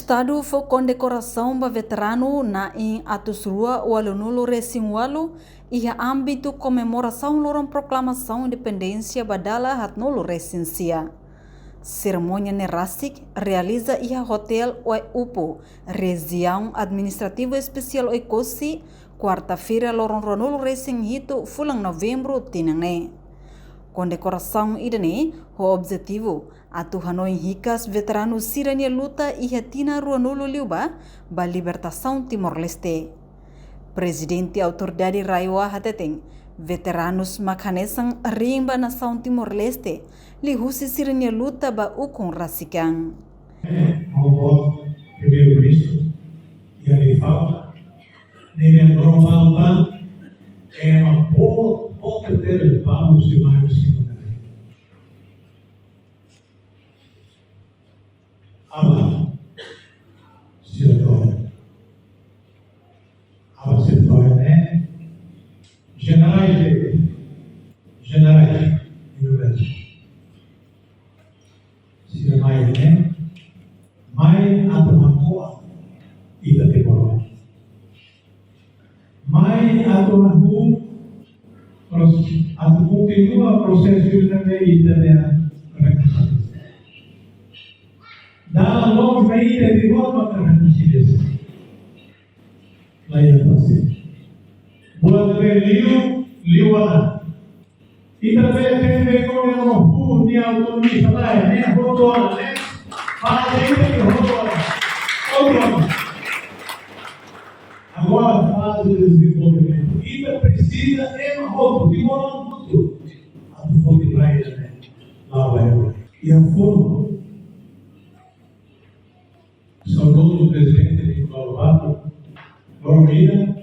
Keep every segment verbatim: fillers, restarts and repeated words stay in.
Estadu fó kondekorasaun ba veteranu na'in atus rua ualunulu resin ualu iha ámbitu komemorasaun loron proklamasaun independénsia ba dala haatnulu resin sia. Serimónia ne'e rasik realiza iha Hotel Oe-Upu, Rejiaun Administrativu Espesiál Oe-Cosse, kuarta-feira, loron ruanulu resin hitu fulan Novembru tinan ne'e. Kondekorasaun ida-ne'e ho objetivu atu hanoin hikas veteranu sira-nia luta iha tinan ruanulu liubá ba libertasaun Timor-Leste. Prezidente Autoridade RAEOA hateten, veteranus mak hanesan riin ba nasaun Timor-Leste, liuhusi sira-nia luta ba ukun rasik an. Ao voto Primeiru-Ministru, e ali fala, nem é normal, tá? É uma boa, boa ter vamos se mais segunda. Aba, sira-to'o. Aba, sira-to'o, ne'e? Jenerais, jenerais, jenerais. Sira mai ne'e, mai atu hako'a ita Timor. Mai atu hahú, pros-, atu kontinua prosesu ne'ebé ita-nia rekonsiliasaun. Dala loos ba ita Timor maka rekonsiliasaun. Laiha fásil. Buat ne'ebé liu, liu ona. Ita bele temi ko'alia no povu nia autonomia, ne'e hotu ona, ne'e faze ida ke hotu ona. Hotu ona. Agora faze dezenvolvimentu. Ita presiza ema hotu, Timor hotu. Atu foti rai ida-ne'e. La'o ba. Iha funu. Saudozu Prezidente Nicolau Lobato, loron ida,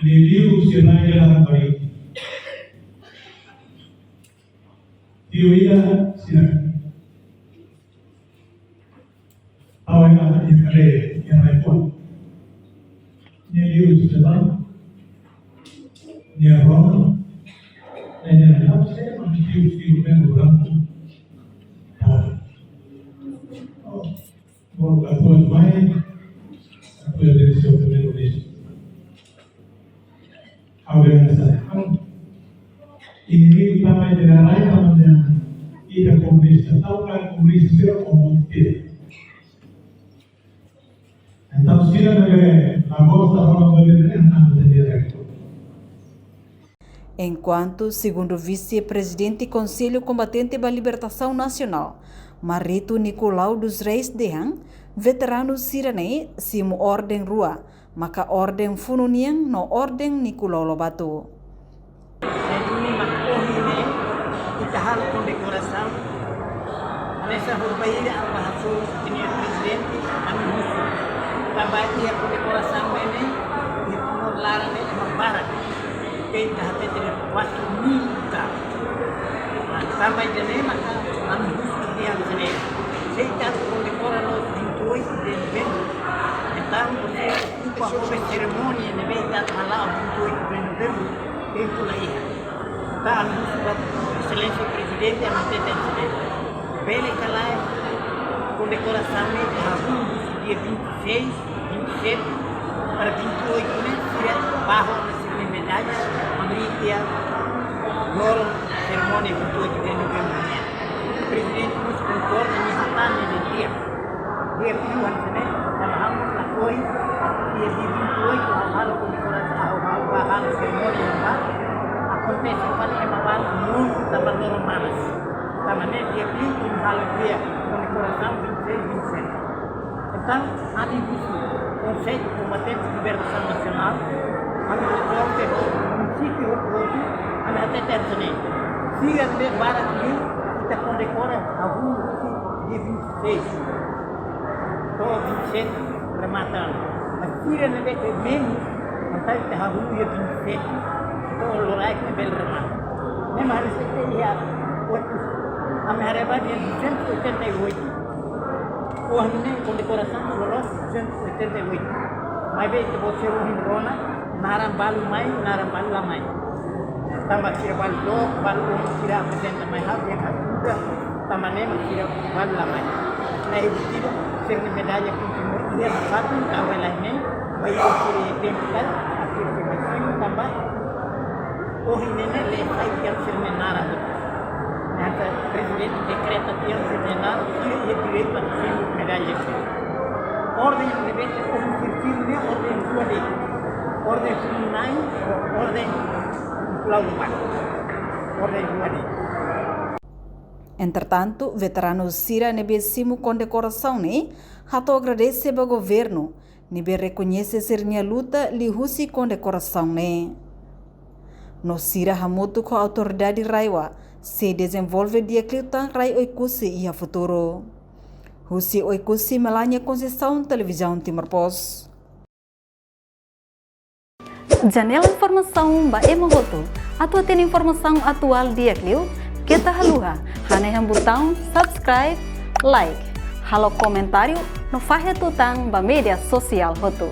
nia liu husi rai laran-bariti. Tiu ida sira. Tau ema iha kadeia, iha rai-fuan. Nia liu husi rai, nia rona, nia liu husi rai, nia liu husi rai, nia rona. Oh. Bom, atu mai, atu mai, señór Primeiru-Ministru. Obrigadu, señór. Inimigu tanba ita rai, tanba ita komunista, tanba komunista sira komunista. Entaun, sira ne'ebé la gosta, rona bele, entaun, ita direitu. Enkuantu, segundu Vise-Prezidente Konsellu Kombatente ba Libertasaun Nasionál, Marito Nicolau dos Reis dehan, veteranu sira-ne'e simu orden rua, maka orden funu nian no orden Nicolau Lobato. Ne'e duni mak ohin ne'e ita halo kondekorasaun. Hanesan horibainhira ha'u hasoru señór Prezidente, ami husu. Tanba iha kondekorasaun ne'e, iha Timor laran ne'e ema barak. Ita hatete kuatru mil i tal. Nah, tanba ida-ne'e maka ami husu dehan hanesan ne'e. Se ita kondekora loos vinte e oito de novembro, entaun, ocupa ho serimónia ne'ebé ita hala'o vinte e oito de novembro, tempu la iha. Entaun, ami husu ba Exelénsia Prezidente, ami hatete hanesan ne'e. Bele ka lae kondekorasaun ne'e hahú husi dia vinte e seis, vinte e sete, para vinte e oito ne'e, sira bá ho sira-nia medalla, hamriik iha loron serimónia vinte e oito de novembro nian. Prezidente mós konkorda, nia hatán ne'e di'ak. Di'ak liu hanesan ne'e, tanba ha'u mós lakohi, dia vinte e oito, ha'u halo kondekorasaun, ha'u, ha'u, ha'u bá halo serimónia ne'ebá, akontese fali ema balu monu tanba loron manas. Tanba ne'e di'ak liu ita halo dia kondekorasaun vinte e seis, vinte e sete. Entaun, ami husu Konsellu Kombatente Libertasaun Nasionál, ami konsulta ho munisípiu hotu-hotu, ami hatete hanesan ne'e. Sira ne'ebé barak liu, ita kondekora hahú husi dia vinte e seis to'o vinte e sete remata. Mas sira ne'ebé ke menus, entaun ita hahú iha vinte e sete to'o loraik ne'e bele remata. Ne'e mak haree se ita iha kuantus, ami haree ba dia duzentos e oitenta e oito. Ohin ne'e kondekorasaun loloos duzentos e oitenta e oito. Maibé ita-boot sira ohin rona, naran balu mai, naran balu la mai. Tanba sira balu dook, balu ohin sira aprezenta mai ha'u, dehan ha'u kuda, tanba ne'e mak sira balu la mai. Ne'e buat ida, sira-nia medalla kontinua Dia satu ka awal ini, baik itu di tempat, atau di tempat tanba, oh ini ne le, ai yang firme nara. Nyata Prezidente dekreta tiha sebenarnya, iha direitu atu simu medalla. Orden rebelde, orden firme, orden rua de'it. Orden firme nai, orden lalu mak. Orden rua de'it. Entretantu, veteranu sira ne'ebé simu kondekorasaun ne'e hato'o agradese ba governu ne'ebé rekoñese sira-nia luta liuhusi kondekorasaun ne'e. No sira hamutuk ho autoridade RAEOA sei dezenvolve di'ak liután rai Oekusi iha futuru. Husi Oekusi, Melania Conceição, Televizaun Timor Post. Janela informasaun ba ema hotu. Atu hatene informasaun atuál di'ak liu, keta haluha hanehan butaun subscribe, like, halo komentáriu no fahe tutan ba média sosiál hotu.